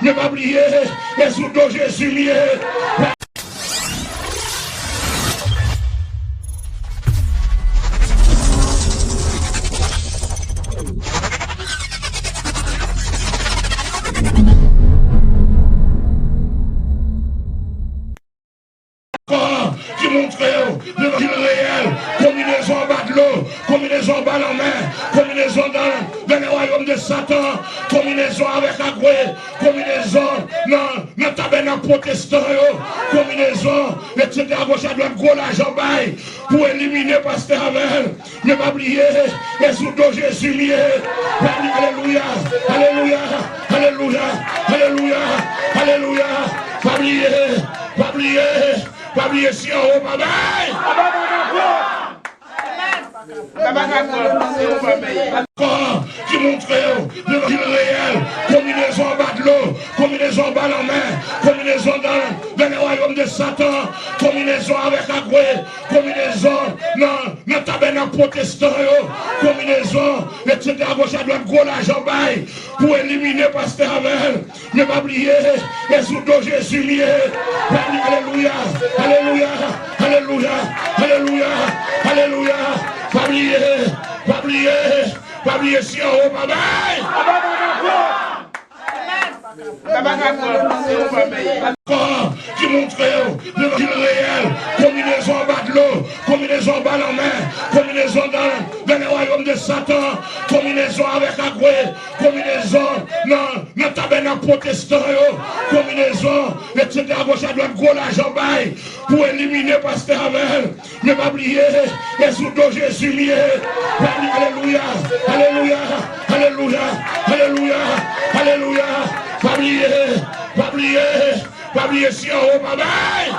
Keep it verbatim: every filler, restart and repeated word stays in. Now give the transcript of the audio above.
Men pa bliye, e sou do Jezi m ye. Ankò, ki montre yo levanjil reyèl, konbinezon anba dlo, konbinezon anba lanmè, konbinezon dans le royaume de Satan, konbinezon avèk agwe, konbinezon nan, nan tabènak pwotestan yo, konbinezon, etsetera, goch a dwat, gwo lajan bay pou elimine pastè avè l. Men pa bliye, e sou do Jezi m ye. Pa bliye, alelouya, alelouya, alelouya, alelouya, alelouya. Pa bliye, pa bliye, pa bliye, si anwo pa bay. Ankò, ki montre yo levanjil reyèl, konbinezon anba dlo, konbinezon anba lanmè, konbinezon dans le royaume de Satan, konbinezon avèk agwe, konbinezon nan, nan tabènak pwotestan yo, konbinezon, etsetera, goch a dwat, gwo lajan bay pou elimine pastè avè l. Men pa bliye, e sou do Jezi m ye. Pa bliye, alelouya, alelouya, alelouya, alelouya, alelouya. Pa bliye, pa bliye, pa bliye, si anwo pa bay. Ankò, ki montre yo levanjil reyèl, konbinezon anba dlo, konbinezon anba lanmè, konbinezon dans le royaume de Satan, konbinezon avèk agwe, konbinezon nan, nan tabènak pwotestan yo, konbinezon, etsetera, goch a dwat, gwo lajan bay pou elimine pastè avè l. Men pa bliye, e sou do Jezi m ye. Pa bliye, alelouya, alelouya, alelouya, alelouya, alelouya. Pa bliye, pa bliye, pa bliye, si anwo pa bay.